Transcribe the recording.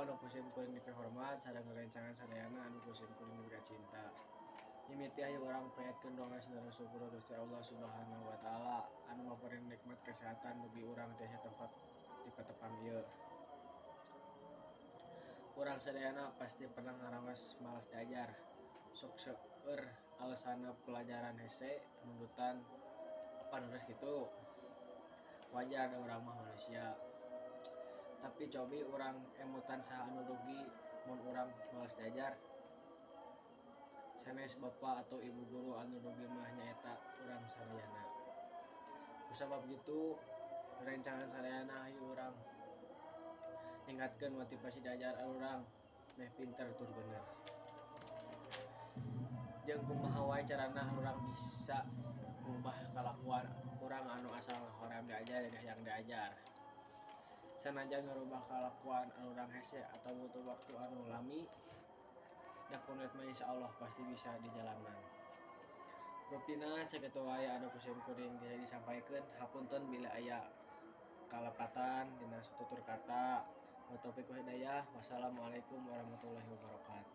anu ku sim kuring dipihormat sareng rerencangan sadayana anu ku sim kuring dipikacinta. Mimiti hayu urang panjatkeun doa sareng syukur ka Gusti Allah Subhanahu wa taala anu maparinan nikmat kesehatan dugi urang tiasa tempat di patepang ieu. Urang sadayana pasti pernah ngaraos malas diajar. Sok seueur alasanna, pelajaran hese, nundutan, apan leres kitu. Wajar da urang mah manusia. Tapi cobi urang emutan, saha anu rugi mun urang malas diajar? Sanes bapak atau ibu guru, anu rugi mah nyaeta urang sadayana. Kusabab kitu, rerencangan sadayana, hayu urang ningkatkeun motivasi diajar urang meh pinter tur bener. Jeung kumaha wae carana urang bisa ngubah kalakuan urang anu asal hoream diajar jadi hayang diajar. Sanajan ngarubah kalakuan urang hese atau butuh waktu anu lami, da ku niat mah insyaallah pasti bisa dijalanan. Rupina sakitu wae anu ku sim kuring bisa disampaikeun. Hapunten bilih aya kalepatan dina tutur kata. Wa taufiq wal hidayah. Wassalamualaikum warahmatullahi wabarakatuh.